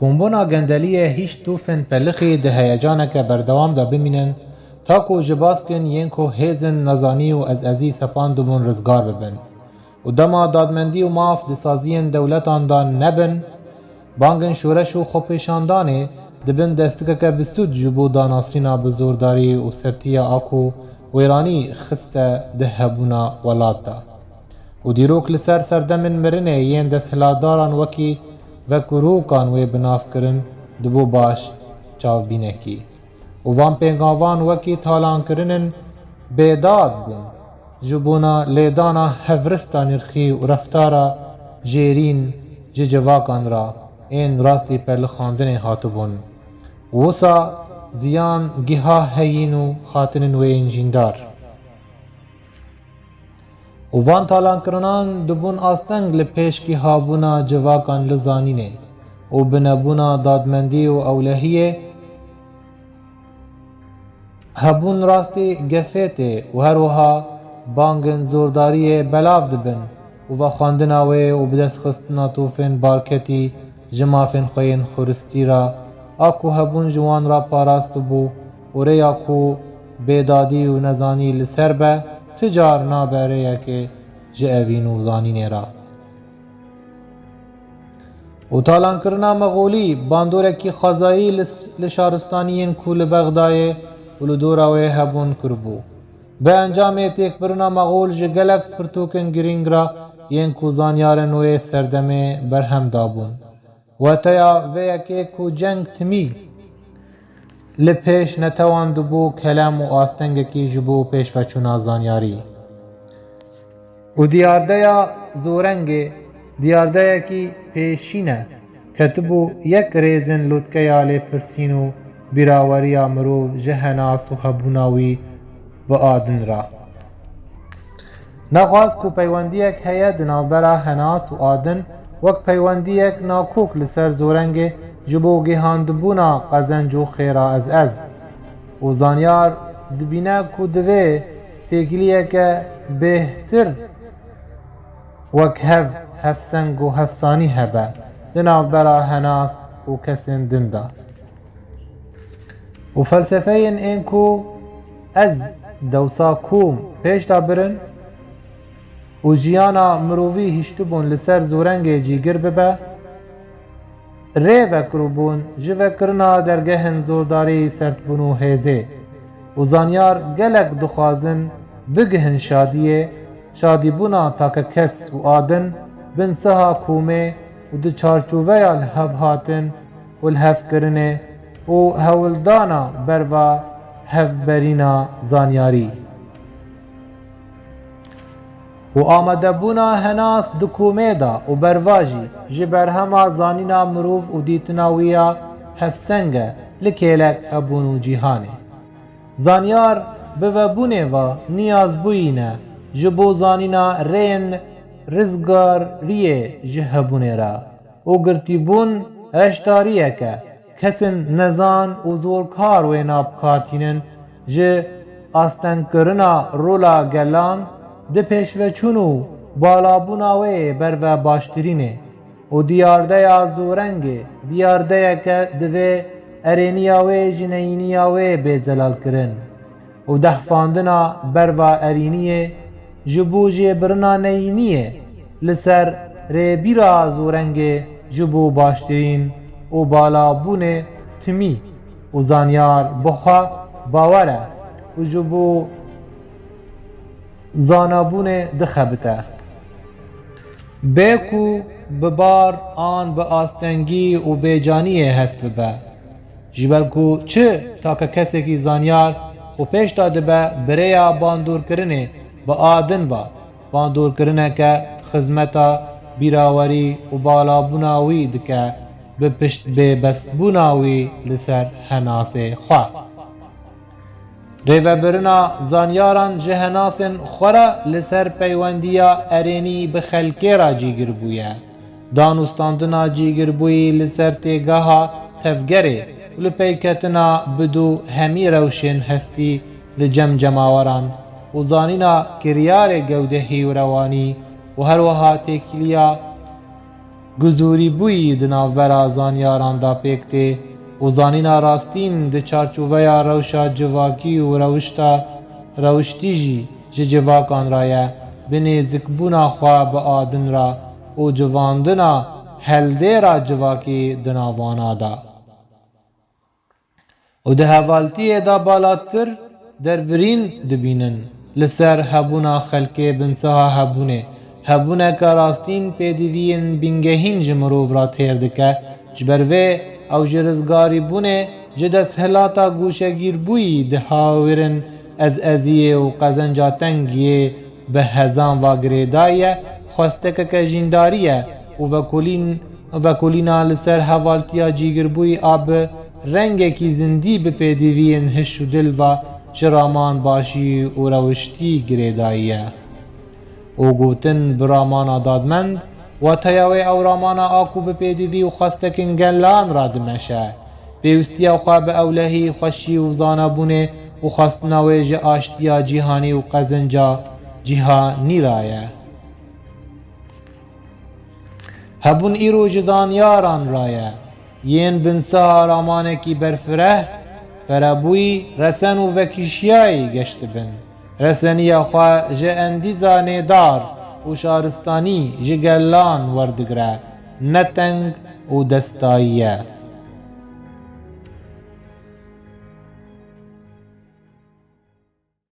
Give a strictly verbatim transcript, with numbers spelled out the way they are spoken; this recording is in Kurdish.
Kombûna gendeliyê hişt tûfên pelixî di heyecaneke berdewam de bimînin, ta ku ji baskên yên ku hêzên nezanî û ezezî sepandibûn rizgar bibin. Û dema dadmendî û maf di saziyên dewletan de nebin, bangên şoreş û xwepêşandanê dibin destikeke bi sûd ji bo danasîna bi zordarî û sertiya a ku wêranî xiste di hebûna welat de. Û dîrok li ser serdemên mirinê yên desthilatdaran wekî vekurûkan wê bi nav kirin dibo baş çavbînekî. Û van pêngavan wekî talankirinên bêdad bûn, ji bona lêdana hevrista nirxî û reftara jêrîn ji civakan re ên rastî pelixandinê hatibûn. Wisa ziyan giha heyîn û hatinên wê yên jîndar. Û van talankirinan dibûn asteng li pêşkî habûna civakan li zanînê û binebûna dadmendî û ewlehiyê hebûn rastî gefê tê û her wiha bangên zordariyê belav dibin û vexwendina wê û bidestxistina tûfên balketî ji mafên xwe yên xuristî re a ku hebûn ji wan re parastibû û rêya ku bêdadî û nezanî li ser be, ti car nabe rêyekê ji evîn û zanînê re. Û talankirina Mexolî bandorekî xwezayî li, li şaristaniyên ku li Bexdayê û li dora wê hebûn kiribû. Bi encamê têkbirina Mexol ji gelek pirtûkên girîng re yên ku zanyarên wê serdemê berhem dabûn. Weteya vê yekê ku ceng timî li pêş netewandibû kelem û astengekî ji bo pêşveçûna zanyarî. Û diyardeya Zorengê diyardeyekî pêşîne ketibû yek rêzin lotkeya lêpirsîn û bîraweriya mirov ji henas û hebûna wî bi adin re. Nexwaz ku peywendiyek heye di navbera henas û adin wek peywendiyek nakok li ser Zorengê ji bo gihandibûna qezenc û xêra ez ez. Û zanyar dibîne ku divê têkiliyeke bêhtir wek hev, hevseng û hevsanî hebe di navbera henas û kesên din de. Û felsefeyên ên ku ez dewsa kom pêş de birin û jiyana mirovî hiştibûn li ser Zorengê cîgir bibe, rê vekiribûn ji vekirina dergehên zordarî, sertbûn û hêzê. Û zanyar gelek dixwazin bigihin şadiyê, şadîbûna takekes û adin bin siha komê û di çarçoveya li hev hatin û li hev kirinê û hewldana berva hevberîna zanyarî. Û amadebûna henas di komê de û berva jî ji berhema zanîna mirov û dîtina wî ya hevseng e li kêlek hebûn û cîhanê. Zanyar bi vebûnê ve niyazbûyî ne ji bo zanîna rêyên rizgariyê ji hebûnê re û girtîbûn reştariyeke kesên nezan û zorkar wêna bi kar tînin ji astengkirina rola gelan di pêşveçûn û balabûna wê berve baştirînê û diyardeya Zorengê diyardeyeke divê erêniya wê ji neyîniya wê bê zelalkirin û dehfandina berva erîniyê ji bo jêbirina neyîniyê li ser rêbîra Zorengê ji bo baştirîn û balabûnê timî û zanyar bi xwe bawer e û ji bo zanabûnê dixebite. Bê ku bi bar an bi astengî û bêcaniyê hest bibe. Ji ber ku çi take kesekî zanyar xwe pêş de dibe bi rêya bandorkirinê bi adin ve, bandorkirineke xizmeta bîrawerî û balabûna wî dike bi piştbêbestbûna wî li ser henasê xwe. Rêvebirina zanyaran ji henasên xwe re li ser peywendiya erênî bi xelkê re cîgir bûye. Danûstandina cîgirbûyî li ser têgeha tevgerê û li peyketina bi du hemî rewşên hestî li cem cemaweran û zanîna kiryarê gewdehî û rewanî û her wiha têkiliya Guzûrîbûyî di navbera zanyaran de pêk tê û zanîna rastîn di çarçoveya rewşa civakî û rewişta rewiştî jî ji civakan re ye, bi nêzikbûna xwe bi a din re û civandina heldêra civakî di navana de. Û di hevaltiyê de balatir derbirîn dibînin li ser hebûna xelkê binsiha hebûnê. Hebûneke rastîn pêdiviyên bingehîn ji mirov re têr dike. Ji ber vê ew ji rizgarîbûnê ji desthilata goşegîrbûyî dihawirin ezeziyê û qezenca tengiyê bi hezan ve girêdaye, xwestekeke jîndarî ye û vekolîn-, vekolîna li ser hevaltiya cîgirbûyî a bi rengekî zindî bi pêdiviyên hiş û dil ve ji raman başî û rewiştî girêdayî ye. Û gotin bi ramana dadmend, wateya wê ew ramana a ku bi pêdivî û xwestekên gelan re dimeşe. Pêwîstiya xwe bi ewlehî, xweşî û zanabûnê û xwestina wê ji aştiya cîhanî û qezenca cîhanî re ye. Hebûn îro ji zanyaran re ye. Yên binsiha ramanekî berfireh, ferebûyî, resen û vekişiyayî geş dibin. Reseniya xwe ji endîza nêdar û şaristanî ji gelan werdigre, ne teng û destayî ye.